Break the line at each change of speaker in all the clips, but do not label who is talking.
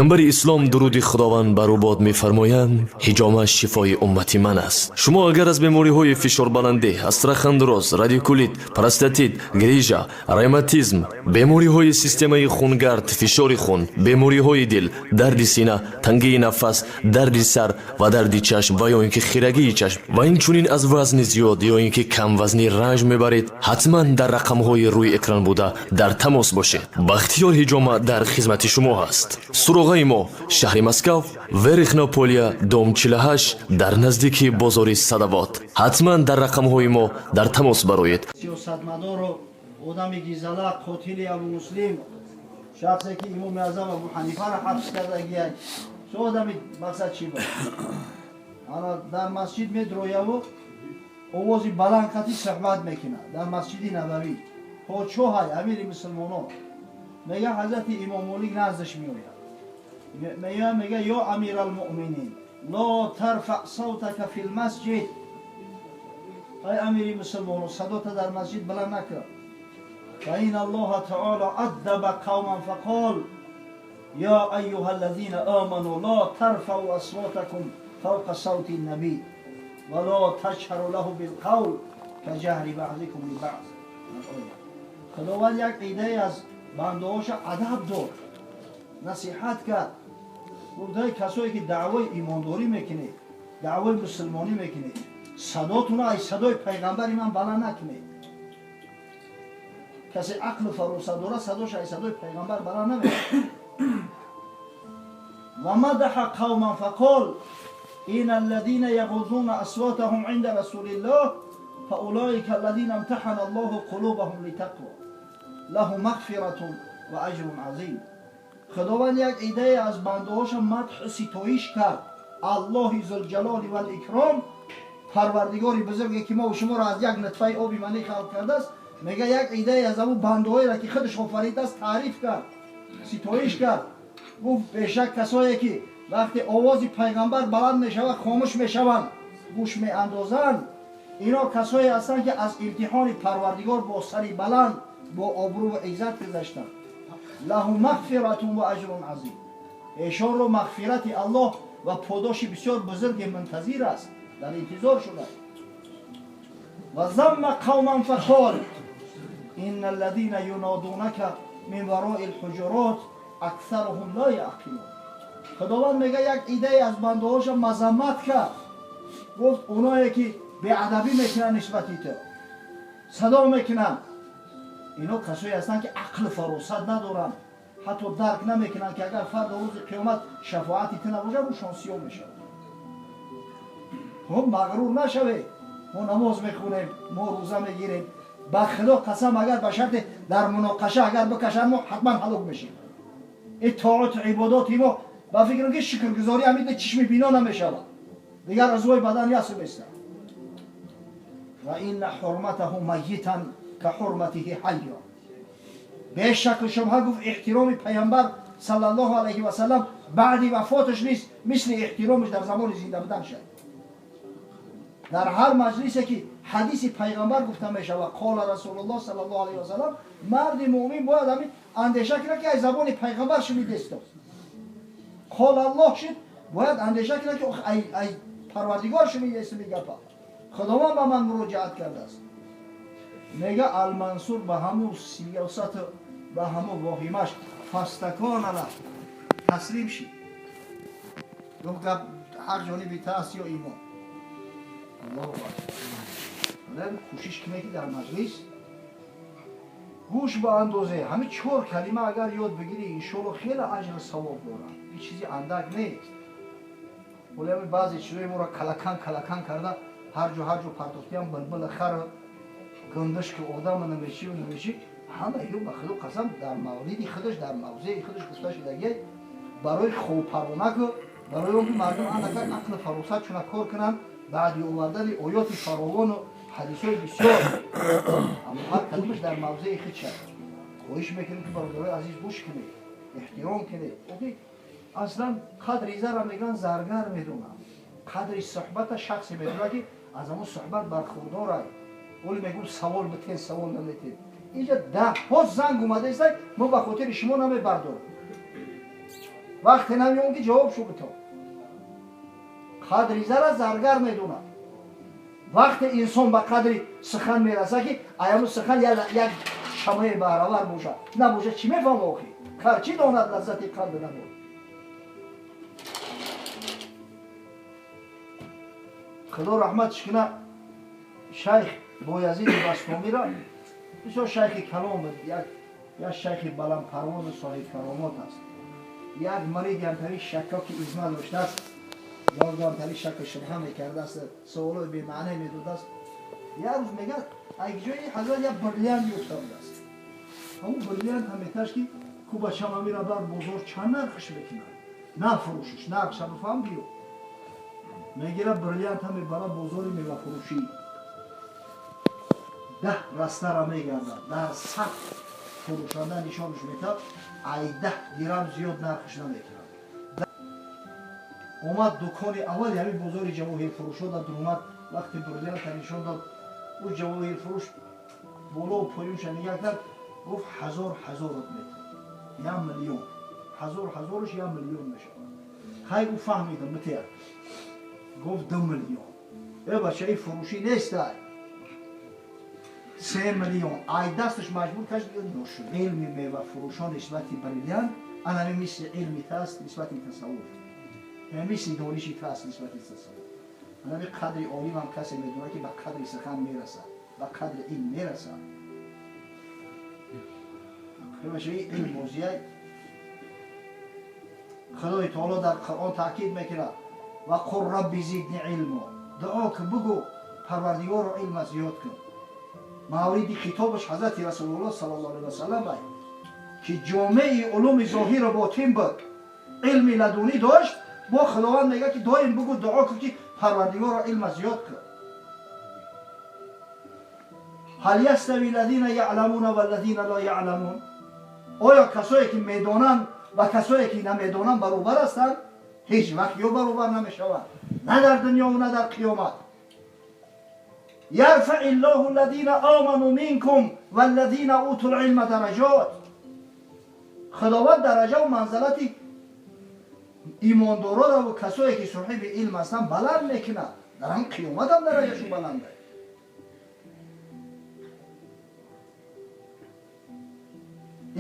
Паёмбари ислом, дуруди Худованд бар ӯ бод, мефармоянд: «Ҳиҷома шифои уммати ман аст». Шумо агар аз бемориҳои фишорбаландӣ, остеохондроз, радикулит, простатит, грижа, ревматизм, бемориҳои системаи хунгард, фишори хун, бемориҳои дил, дарди сина, тангии нафас, дарди сар ва дарди чашм ва ё ин ки хирагии чашм ва инчунин аз вазни зиёд ё ин ки камвазнӣ ранҷ мебаред, ҳатман дар рақамҳои рӯи экран буда дар тамос бошед. Бахтиёр Ҳиҷома дар хизмати шумо ҳаст. Суроғаи мо: шаҳри Москав, Верхнее Поле, дом 48, дар наздики бозори Садовод. Ҳатман дар рақамҳои мо дар тамос бароед.
Сиёсатмадору одами гизала, қотили Абу Муслим, шахсе ки Имоми Аъзам Абу Ҳанифаро ҳабс кардагия, чо одами мақсад чӣ буд? Ана дар масҷид медрояву овози баланд қатӣ суҳбат мекунад дар Масҷиди Набавӣ. Подшоҳай, амири мусулмонон. Мега, ҳазрати Имом Молик наздаш меояд, меояд, мега: «Ё амиралмуъминин, ла тарфаъ савтака фил масҷид». Ай амири мусулмонон, садота дар масҷид баланд накун. فإن الله تعالى أدب قوما فقال: يا أيها الذين آمنوا لا ترفعوا أصواتكم فوق صوت النبي ولا تجهروا له بالقول كجهر بعضكم لبعض. Худованд як идае аз бандаҳоша адаб дод, насиҳат кард, гуфтаи: касое ки даъвои имондорӣ мекунед, даъвои мусулмонӣ мекунед, садотуна аз садои пайғамбари ман баланд накунед. Касе ақлу фаросат дорад, садош аз садои пайғамбар баланд намекунад. ومدح قوما فقال: إن الذين يغضون أصواتهم عند رسول الله فأولئك الذين امتحن الله قلوبهم للتقوى لهم مغفرة وأجر عظيم. Худованд як идае аз бандаҳоша мадҳу ситоиш кард. Аллоҳи зулҷалоли валикром, Парвардигори бузурге ки мо шуморо аз як нутфаи оби манӣ халқ кардааст, мега, як идае аз ҳамун бандаҳоеро ки худаш офаридааст, таъриф кард, ситоиш кард. Гуфт: бешак касое ки вақте овози пайғамбар баланд мешавад, хомӯш мешаванд, гӯш меандозанд, ино касое ҳастанд ки аз имтиҳони Парвардигор бо сари баланд, бо обрӯву иззат гузаштанд. لهم مغفرة وأجر عظيم. Эшонро мағфирати Аллоҳ ва подоши бисёр бузурге мунтазир аст, дар интизор шуда. وذم قوما فقال: إن الذين ينادونك من وراء الحجرات أكثرهم لا يعقلون. Худованд мега, як идае аз бандаҳоша мазаммат кард, гуфт: оное ки беадабӣ мекунанд нисбати ту, садо мекунанд, ино касое ҳастанд ки ақлу фаросат надоранд, ҳатто дарк намекунанд ки агар фарда рӯзи қиёмат шафоати ту набошад, рӯшон сиёҳ мешавад. Хуб, мағрур нашавед. Мо намоз мехонем, мо рӯза мегирем. Ба Худо қасам, агар ба шарте дар муноқаша агар бикашанд, мо ҳатман ҳалок мешем. Ин тоату ибодоти мо, ба фикрам ки шукргузорӣ ҳамида чишми бино намешавад, дигар узвои бадан ясу беста. وإن حرمته ميتا كحرمته حيا. Бешаку шубҳа, гуфт, эҳтироми пайғамбар саллаллоҳу алайҳи васаллам баъди вафоташ нест мисли эҳтиромаш дар замони зинда будан шад. Дар ҳар маҷлисе ки ҳадиси пайғамбар гуфта мешавад, قال رسول الله صلى الله عليه وسلم, марди муъмин бояд ҳамин андеша кунад ки аз забони пайғамбар шунидесто. قال الله шуд, бояд андеша кунад ки ай Парвардигор шунидестум ин гапа, Худованд ба ман муроҷиат кардааст. Мега, Алмансур ба ҳамун сиёсату ба ҳамун воҳимаш فاستكان له, таслим шид. Гуфт: гап ҳар ҷониби тааст ё имон. Аллоҳу акбар. Кӯшиш кунед ки дар маҷлис гӯш ба андозе. Ҳамин чор калима агар ёд бигирӣ, иншоалло, хеле аҷру савоб дорад. Ин чизи андак нест. Ҳоли ҳамин баъзе чизои моро калакан калакан карда, ҳар ҷо, ҳар ҷо партофтиам, билбила, хар, гундишки, одама, намечиву намечи, ҳама ё ба Худо қасам, дар мавриди худаш, дар мавзеи худаш гуфта шудагӣ барои хобпаронаку барои он ки мардум анакак ақлу фаросат чуна кор кунанд. Баъди овардани оёти фаровону ҳадисҳои бисёр, аммо ҳар кадомаш дар мавзеи худ шад. Хоҳиш мекунем ки, бародарои азиз, гӯш кунед, эҳтиром кунед. Охи, аслан қадри зара, мегӯянд, заргар медонам, қадри суҳбата шахсе медонад ки аз ҳамон суҳбат бархурдорай. Оли мегӯм, савол битен, савол наметен. Инҷа даҳҳо занг омадаиста, мо ба хотири шумо намебардорем. Вақте намеём ки ҷавоб шу бито. Қадри зара заргар медонад. Вақте инсон ба қадри сухан мераса ки аяму сухан як шамаи баҳравар бошад. Набошад чӣ мефаҳма охи? Кар чӣ донад лаззати қанд набод? Худо раҳматш кунад шайх Боязиди Бастомира бисёр шайхи калом буд, як шайхи баландпарвозу соҳибкаромот аст. Як мариди ҳамтари шаккоки изма доштааст, ҳамтари шакку шубҳа мекардааст, суолои бемаъне медодааст. Як рӯз мегӯяд ай ҷои ҳазрат як бриллиант ёфта будааст. Ҳамун бриллиант ҳам меташ ки ку бачам амира бар бозор чанд нархш мекунад? Нафурӯшиш, нархша бифаҳм биё. Мегира бриллиант ҳам мебара бозори мевафурӯшӣ. 10 растара мегардад, дар 100 фурӯшанда нишонаш метавад, ай 10 дирам зиёд нархш намекунад. Омад дукони аввали ҳамин бозори ҷавоҳирфурӯшо дар омад, вақте бриллианта нишон дод, ӯ ҷавоҳирфурӯш болову поёнша нигаҳ кард, гуфт 1000 ҳазорот метавад, 1 миллион, 1000 ҳазораш 1 миллион мешавад. Хай ӯ фаҳмида митеяд, гуфт 2 миллион. Э бача, ин фурӯшӣ нестай. 3 миллион. Ай дасташ маҷбур кашд ношуд. Илми мевафурӯшон нисбати бриллиант анами мисли илми таст нисбати тасаввуф, мисли дониши таст нисбати тасаввуф. Анами қадри олимам касе медонад ки ба қадри сухан мерасад, ба қадри илм мерасад. Илм бозия. Худои таоло дар Қуръон таъкид мекунад: ва қур рабби зидни илмо. Дуо кун, бугӯ Парвардигоро илма зиёд кун. Мавриди хитобаш ҳазрати Расулуллоҳ саллаллоҳу алайҳи васаллам ай ки ҷомеи улуми зоҳиру ботин буд, илми ладунӣ дошт. Бо Худованд мегӯяд ки доим бугӯ, дуо кун ки Парвардигоро илма зиёд кун. Ҳал ястави лазина яъламуна валлазина ла яъламун? Оё касое ки медонанд ва касое ки намедонанд баробар ҳастанд? Ҳеҷ вақт ё баробар намешаванд, на дар дунёву на дар қиёмат. Ярфаъ аллоҳу аллазина оману минкум валлазина утул илма дараҷот. Худованд дараҷаву манзалати имондороро ва касое ки соҳиби илм ҳастанд баланд мекунад. Дар ҳам қиёмат ҳам дараҷашон баланд аст.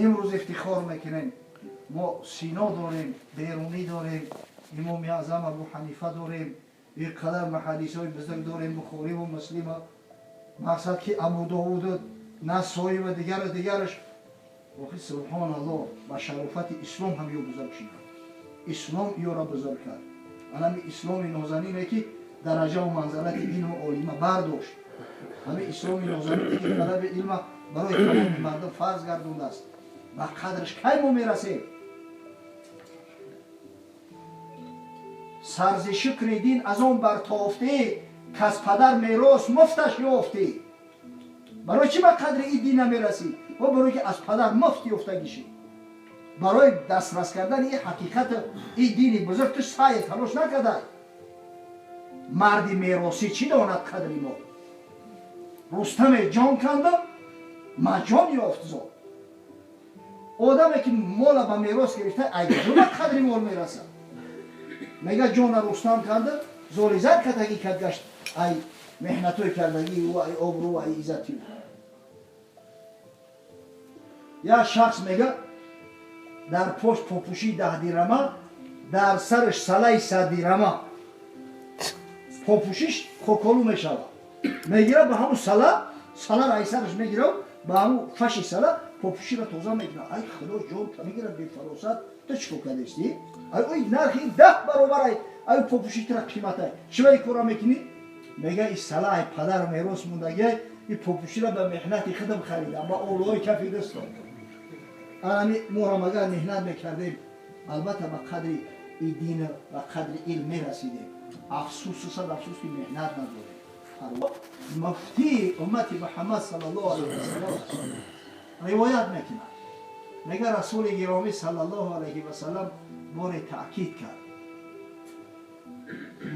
Имрӯз ифтихор мекунем, мо Сино дорем, Берунӣ дорем, Имоми Аъзам Абу Ҳанифа дорем, ин қадар муҳаддисҳои бузург дорем, Бухориву Муслима, мақсад ки Абу Довуду Насоӣ ва дигару дигараш. Охи субҳоналлоҳ, ба шарофати ислом ҳам ё бузург шуданд. Ислом ёро бузург кард. Анами исломи нозанине ки дараҷаву манзалати илму олима бардошт. Ҳамин исломи нозанине ки талаби илма барои тамоми мардум фарз гардондааст. Ба қадраш кай мо мерасем? Сарзи шукри дин аз он бартофтӣ, кас падар мерос муфташ ёфтӣ. Барои чӣ ба қадри ин дин намерасӣ? О барои ки аз падар муфт ёфтагишӣ. Барои дастрас кардани ин ҳақиқати ин дини бузург ту саъй талош накардай. Марди меросӣ чӣ донад қадри мо? Рустаме ҷон канду маҷон ёфт зод. Одаме ки мола ба мерос гирифта, ай куҷо ба қадри мол мерасад? Мега ҷона Рустам карда, зори зар катагӣ кард гашт, ай меҳнатҳои кардагии ӯ, ай обрӯ, ай иззати ӯ. Як шахс мега дар пош попӯшии 10 дирама, дар сараш салаи 100 дирама. Попӯшиш хоколу мешавад. Мегира ба ҳамун сала, саларо ай сараш мегира, ба ҳамун фаши сала попӯширо тоза мекунад. Ай худо ҷон та мегирад бефаросат, ту чӣ кор кардасти? Ай ой нархи 10 баробар ай попӯши тура қиматай. Чӣ ваи кора мекунӣ? Мега и сала ай падар мерос мондагиай, и попӯширо ба меҳнати худам харидам, ба олуҳои кафи дастам. Анами моро агар меҳнат мекардем, албатта ба қадри и дин, ба қадри илм мерасидем. Афсӯсу сад афсӯс ки меҳнат надорем. Муфтии уммати Муҳаммад саллаллоҳу алайҳи васаллам ривоят мекунад. Мега Расули гиромӣ саллаллоҳу алайҳи васаллам боре таъкид кард: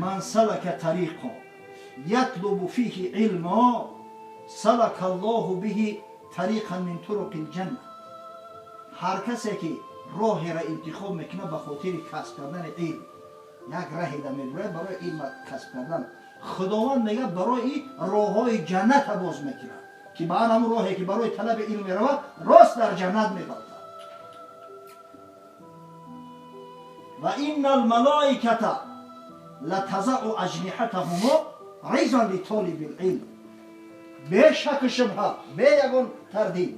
ман салака тариқо ятлубу фиҳи илмо салака аллоҳу биҳи тариқан мин туруқи лҷанна. Ҳар касе ки роҳеро интихоб мекунад ба хотири касб кардани илм, як раҳеда мебурояд барои илм касб кардан, Худованд мегӯяд барои роҳҳои ҷанната боз мекунад, ки ба ан ҳамун роҳе ки барои талаби илм меравад, рост дар ҷаннат мебалтад. Ва инна алмалоиката латазау аҷниҳатаҳумо ризан литолиби лилм. Бешаку шубҳа, бе ягон тардид,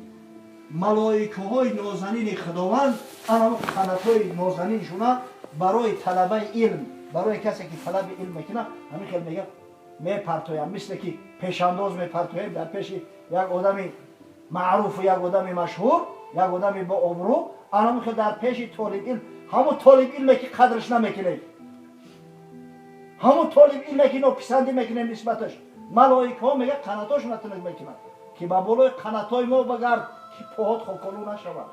малоикаҳои нозанини Худованд ана қанатҳои нозаниншуна барои талабаи илм, барои касе ки талаби илм мекунад, ҳамин хел мегӯяд мепартоям, мисле ки пешандоз мепартоем дар пеши як одами маъруфу як одами машҳур, як одами бо обрӯ, ана хел дар пеши толиб илм, ҳамун толиб илме ки қадрш намекунем, ҳамун толиб илме ки нописандӣ мекунем нисбаташ, малоикаҳо мегӯяд қанатҳошона тунук мекунанд, ки ба болои қанатҳои мо багард, ки поҳот хоколу нашавад.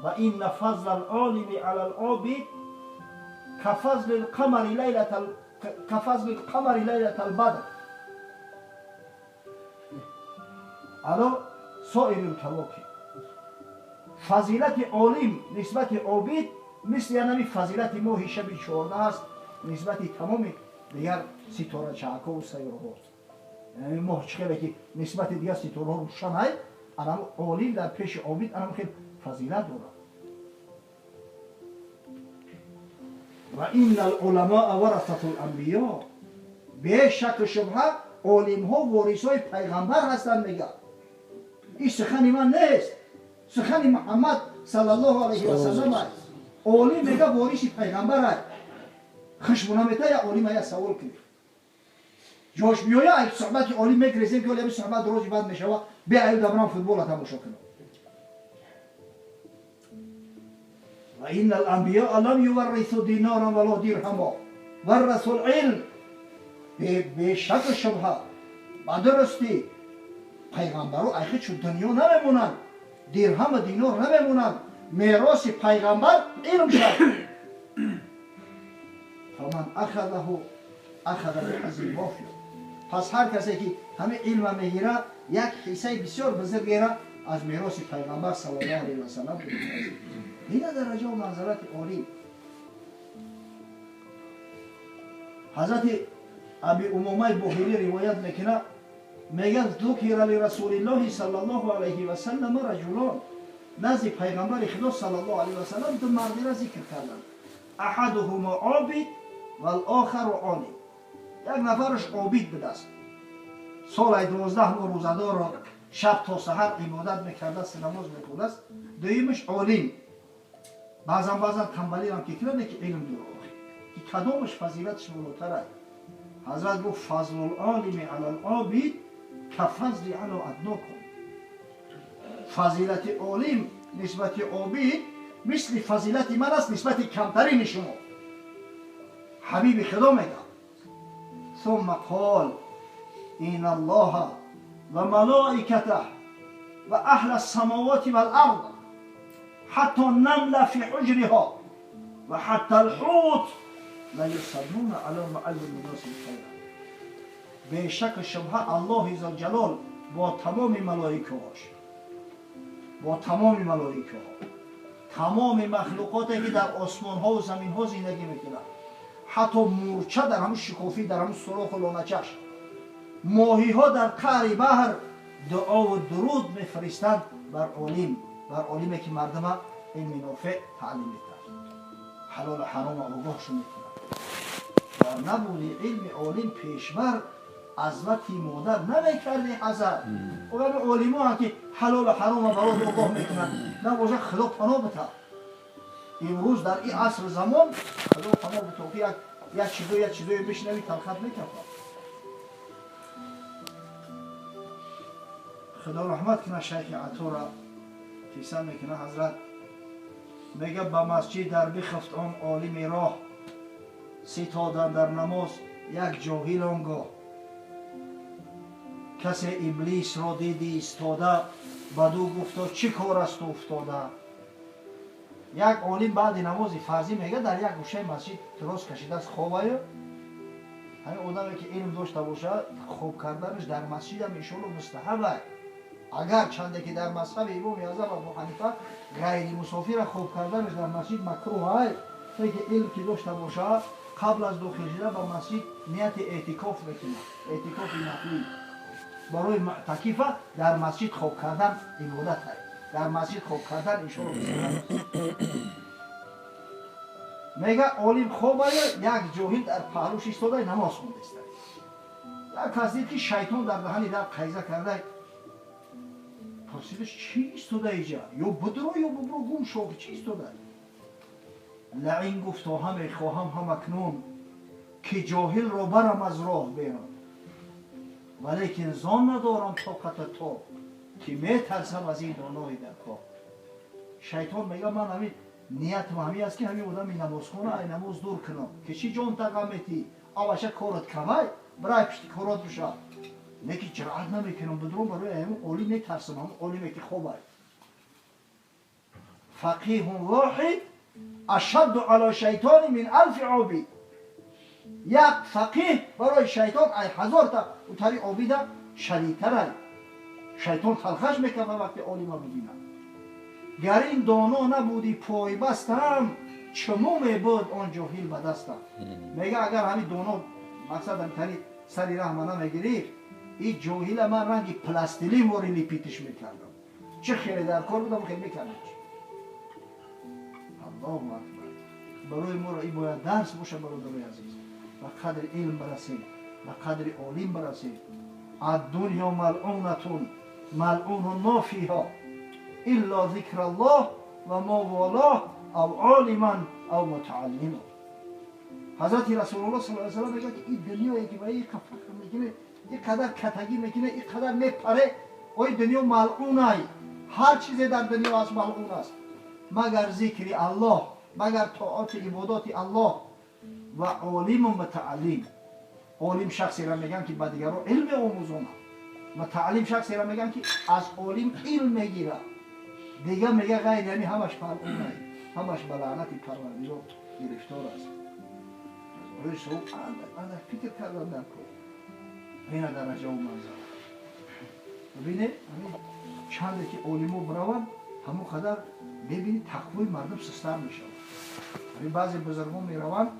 Ва инна фазла алолими ала алобид кафазли лқамари лайлата албадр ало соири лкавокиб. Фазилати олим нисбати обид мисли янами фазилати моҳи шаби 14 аст нисбати тамоми дигар ситорачаҳакову сайёраҳо. Яъне моҳ чӣ хеле ки нисбати дигар ситораҳо рӯшан ай, анам олим дар пеши обид анам хел фазилат дорад. Ва инна алуламоа варасату ланбиё. Бешаку шубҳа олимҳо ворисҳои пайғамбар ҳастанд. Мегӯяд, ин сухани ман нест, сухани Муҳаммад саллаллоҳу алайҳи васаллам аст. Олим мега вориси пайғамбар аст. Хушбу намета я олима я савол кунед, ҷош биёя, ай суҳбати олим мегирезем, ки оли суҳбат рӯзи баъд мешава, беаю дабрам футбола тамошо кунам. Ва инна аланбиёа лам юваррису диноран вало дирҳамо варрасу лилм. Бешаку шубҳа, ба дурустӣ пайғамбаро айхи чу дунё намемонанд, дирҳаму динор намемонанд, мероси пайғамбар илм шад. Фаман ахазаҳу ахаза биҳаззин вофир. Пас ҳар касе ки ҳамин илма мегирад, як ҳиссаи бисёр бузургера аз мероси пайғамбар саллаллоҳу алайҳи васаллам. Ина дараҷаву манзалати олим. Ҳазрати Аби Умомаи Боҳилӣ ривоят мекунад, мегӯяд: зукира лирасулиллоҳи саллаллоҳу алайҳи васаллама раҷулон. Назди пайғамбари Худо саллаллоҳу алайҳи васаллам ду мардира зикр карданд. Аҳадуҳумо обид валохару олим. Як нафараш обид будааст, солай 12 моҳ рӯзадорро шаб то саҳар ибодат мекардааст, намоз мехондааст. Дуюмаш олим, баъзан баъзан тамбалирам ки кунад, ки илм дора. Охи, ки кадомаш фазилаташ болотар аст? Ҳазрат гуфт: фазлул олими ала лобид кафазли ано аднокум. Фазилати олим нисбати обид мисли фазилати ман аст нисбати камтарини шумо. Ҳабиби Худо мегӯяд: ثم قال إن الله وملائكته وأهل السماوات والأرض حتى النملة في حجرها وحتى الحوت ليصلون على معلم الناس الخير. бешак шубҳа, Аллоҳи зулҷалол бо тамоми малоикаҳош, бо тамоми малоикаҳо, тамоми махлуқоте ки дар осмонҳову заминҳо зиндагӣ мекунанд, ҳатто мурча дар ҳамун шикофӣ, дар ҳамун суроху лоначаш, моҳиҳо дар қаъри баҳр дуову дуруд мефиристанд бар олим, бар олиме ки мардума илми нофеъ таълим метард, ҳалолу ҳарома огоҳшон мекунад. Дар набуди илми олим пешвар аз вати модар намекарди ҳазар. Оями олимоам ки ҳалолу ҳарома барот огоҳ мекунанд, набошад, Худо паноҳ битад. Имрӯз дар ин асри замон, Худо паноҳ битад, ки як чизо, як чизое бишнавӣ, талхат мекафад. Худо раҳмат кунад шайхи Атора, қисса мекунад ҳазрат, мега: ба масҷид дар бихифт он олими роҳ, ситодан дар намоз як ҷоҳил. Он гоҳ касе иблисро диди истода, баду гуфто: чӣ кор асту уфтода? Як олим баъди намози фарзӣ, мега, дар як гӯшаи масҷид рост кашидааст, хобаю. Ҳамин одаме ки илм дошта бошад, хоб карданаш дар масҷидам иншоалло мустаҳаб. Агар чанде ки дар мазҳаби Имоми Аъзам Абу Ҳанифа ғайри мусофира хоб карданаш дар масҷид макрӯҳ ай, ки илм ки дошта бошад, қабл аз дохил шудан ба масҷид нияти эътикоф мекунад, эътикофи нафлӣ. Барои муътакифа дар масҷид хоб кардан ибодат ай, дар масҷид хоб кардан иншоалло бисёр. Мега олим хобаю, як ҷоҳил дар паҳлӯш истодай, намоз хондаиста. Як кас дид, ки шайтон дар даҳани дар қайза кардай. Пурсидаш: «Чӣ истода иҷа? Ё бидро, ё бубро, гум шо, чӣ истода?» Лаин гуфт: «То ҳаме хоҳам ҳам акнун, ки ҷоҳилро барам аз роҳ берун, валекин зон надорам тоқата то ки метарсам аз ин донои дар кор». Шайтон мега: «Ман ҳамин ниятам ҳамин аст, ки ҳамин одами намозхона ай намоз дур кунам, ки чӣ ҷон тағам метӣ, аваша корот камай, бирай пишти корот биша, лекин ҷуръат намекунам бидурам, барои ҳамин олим метарсам, ҳамин олиме ки хобай». فقيه واحد أشد على الشيطان من ألف عابد. Як фақиҳ барои шайтон ай ҳазорта утари обида шадидтарай. Шайтон талхаш мекарда, вақте олима бибинад. Гар ин доно набуди пойбастам, чуму мебуд он ҷоҳил ба дастам. Мега, агар ҳамин доно мақсад ҳамитари сари раҳма намегирифт, ин ҷоҳила ман ранги пластилин вори лепить мекардам, чӣ хеле дар кор будам, хеле мекардам. Аллоҳу акбар! Барои моро ин бояд дарс боша, бародарои азиз, ба қадри илм барасем, ба қадри олим барасем. الدنيا ملعونة ملعون ما فيها إلا ذكر الله وما والاه أو عالما أو متعلما. Ҳазрати Расулуллоҳ صلى الله عليه وسلم мегӯяд, ки ин дунёе ки ба ин фахр мекунӣ, ин қадар катагӣ мекунӣ, ин қадар мепаре, ои дунё малъунай. Ҳар чизе дар дунё аст, малъун аст, магар зикри Аллоҳ, магар тоати ибодоти Аллоҳ ва олиму мутааллим. Олим шахсеро мегӯянд, ки ба дигарон илм меомӯзонад. Мутааллим шахсеро мегӯянд, ки аз олим илм мегирад. Дига мега, ғайри ҳами ҳамаш малъунай, ҳамаш ба лаънати Парвардигор гирифтор аст. Барои шумо андак андак фикр кардан дар кор, ина дараҷаву манзала бибинед. Ҳамин чанде ки олимо бираванд, ҳамон қадар мебинӣ, тақвои мардум сустар мешавад. Ҳамин баъзе бузургон мераванд,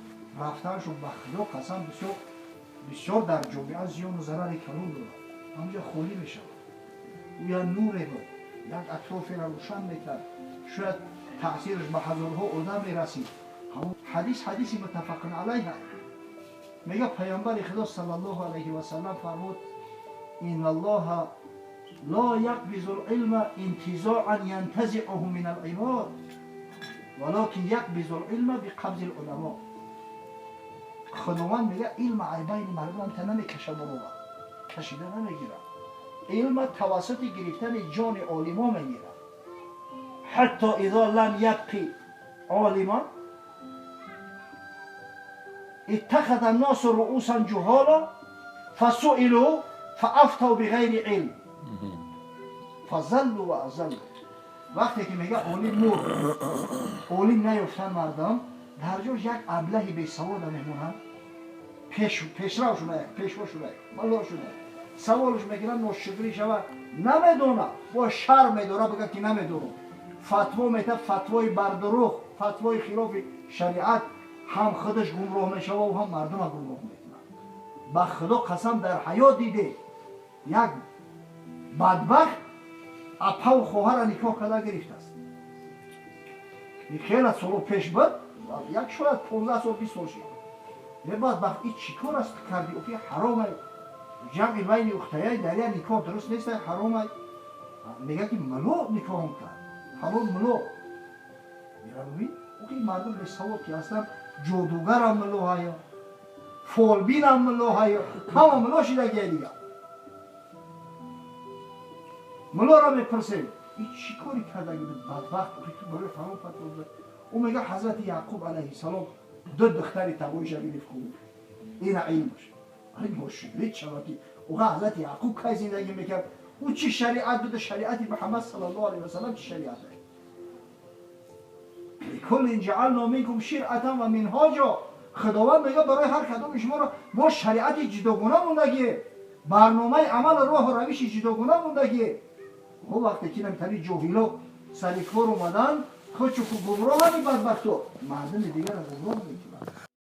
рафтанашон, ба Худо қасам, бисёр бисёр дар ҷомеа зиёну зарари калон дорад. Ҳамҷа холӣ мешавад. Ӯ як нуре буд, як атроферо рӯшан мекард, шояд таъсираш ба ҳазорҳо одам мерасид. Ҳадис, ҳадиси متفق عليه, мега Паёмбари Худо صلى الله عليه وسلم фармуд: إن الله لا يقبض العلم انتزاعا ينتزعه من العباد ولكن يقبض العلم بقبض العلماء. Худованд мега, илм ай байни мардум та намекаша, барова кашида намегирад, илма тавассути гирифтани ҷони олимо мегирад. حتى إذا لم يبق عالما اتخذ الناس رؤوسا جهالا فسئلوا فأفتوا بغير علم فضلوا وأضلوا. Вақте ки мега олим мурд, олим наёфтан, мардам дар ҷош як аблаҳи бесавода мемонанд, пешрав шуда, пешво шуда, мало шуда, саволш мекунад, ношукрӣ шава, намедона, бо шарм медора бигӯяд, ки намедонам, фатво мета, фатвои бардуруғ, фатвои хилофи шариат, ҳам худаш гумроҳ мешава, ҳам мардума гумроҳ мекунад. Ба Худо қасам, дар ҳаёт диде, як бадбахт апаву хоҳара никоҳ карда гирифтааст. Хеле соло пеш буд, як шояд 15 сол, 20 сол шид. Е бадбахт, и чӣ кор аст карди? Оки ҳаромай, ҷамъи байни ухтаяй дар як никоҳ дуруст нест, ҳаромай. Мега, ки мулло никоҳам кард, фалон мулло. Меравӣ, оки мардум бесавод ки ҳастанд, ҷодугарам мулло ҳая, фолбинам мулло ҳая, ҳама мулло шидагия. Дига муллоро мепурсем: «И чӣ кори кардаги, бадбахт, охи ту барои фалон фатво?» Ӯ мега, Ҳазрати Яъқуб алайҳиссалом ду духтари табоиша гирифт ку, ина илмаш. Ай ношукрӣ чава, ки оға Ҳазрати Яъқуб кай зиндагӣ мекард? Ӯ чӣ шариат буда? Шариати Муҳаммад صلى الله عليه وسلم чӣ шариат? لكل جعلنا منكم شرعة ومنهاجا. Худованд мега, барои ҳар кадоми шуморо мо шариати ҷудогуна мондагӣ, барномаи амалу роҳу равиши ҷудогуна мондагӣ. Вақте ки намитари ҷоҳило сари кор омадан, худчу гумроҳани бадбахто, мардуми дигара гумроҳ мекунанд.